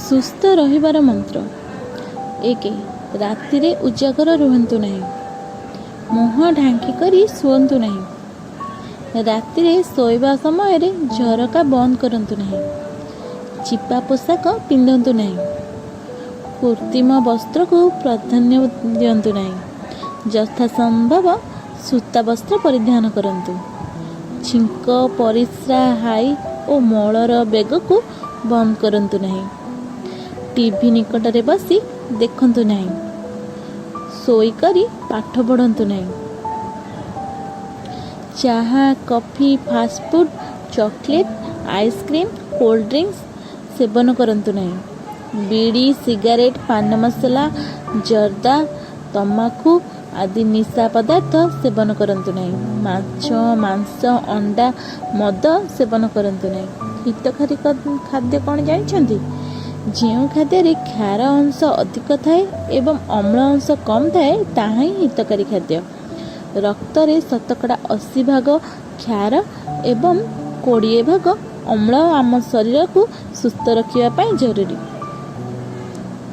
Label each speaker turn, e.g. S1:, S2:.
S1: ସୁସ୍ଥ ରହିବାର ମନ୍ତ୍ର। 1, ରାତିରେ ଉଜାଗର ରୁହନ୍ତୁ ନାହିଁ। ମୁହଁ ଢାଙ୍କି କରି ଶୁଅନ୍ତୁ ନାହିଁ। ରାତିରେ ଶୋଇବା ସମୟରେ ଝରକା ବନ୍ଦ କରନ୍ତୁ ନାହିଁ। ଚିପା ପୋଷାକ ପିନ୍ଧନ୍ତୁ ନାହିଁ। କୃତ୍ରିମ ବସ୍ତ୍ରକୁ ପ୍ରାଧାନ୍ୟ ଦିଅନ୍ତୁ ନାହିଁ। ଯଥାସମ୍ଭବ ସୂତା ବସ୍ତ୍ର ପରିଧାନ କରନ୍ତୁ। ଛିଙ୍କ, ପରିସ୍ରା, ହାଇ ଓ ମଳର ବେଗକୁ ବନ୍ଦ କରନ୍ତୁ ନାହିଁ। ଟିଭି ନିକଟରେ ବସି ଦେଖନ୍ତୁ ନାହିଁ। ଶୋଇକରି ପାଠ ପଢ଼ନ୍ତୁ ନାହିଁ। ଚାହା, coffee, fast food, chocolate, ice cream, cold drinks ସେବନ କରନ୍ତୁ ନାହିଁ। ବିଡ଼ି, ସିଗାରେଟ୍, ପାନ ମସଲା, ଜର୍ଦା, ତମାଖୁ ଆଦି ନିଶା ପଦାର୍ଥ ସେବନ କରନ୍ତୁ ନାହିଁ। ମାଛ, ମାଂସ, ଅଣ୍ଡା, ମଦ ସେବନ କରନ୍ତୁ ନାହିଁ। ହିତକାରୀ ଖାଦ୍ୟ କ'ଣ ଜାଣିଛନ୍ତି? ଯେଉଁ ଖାଦ୍ୟରେ କ୍ଷାର ଅଂଶ ଅଧିକ ଥାଏ ଏବଂ ଅମ୍ଳ ଅଂଶ କମ୍ ଥାଏ, ତାହା ହିଁ ହିତକାରୀ ଖାଦ୍ୟ। ରକ୍ତରେ 80% ଭାଗ କ୍ଷାର ଏବଂ 20 ଭାଗ ଅମ୍ଳ ଆମ ଶରୀରକୁ ସୁସ୍ଥ ରଖିବା ପାଇଁ ଜରୁରୀ।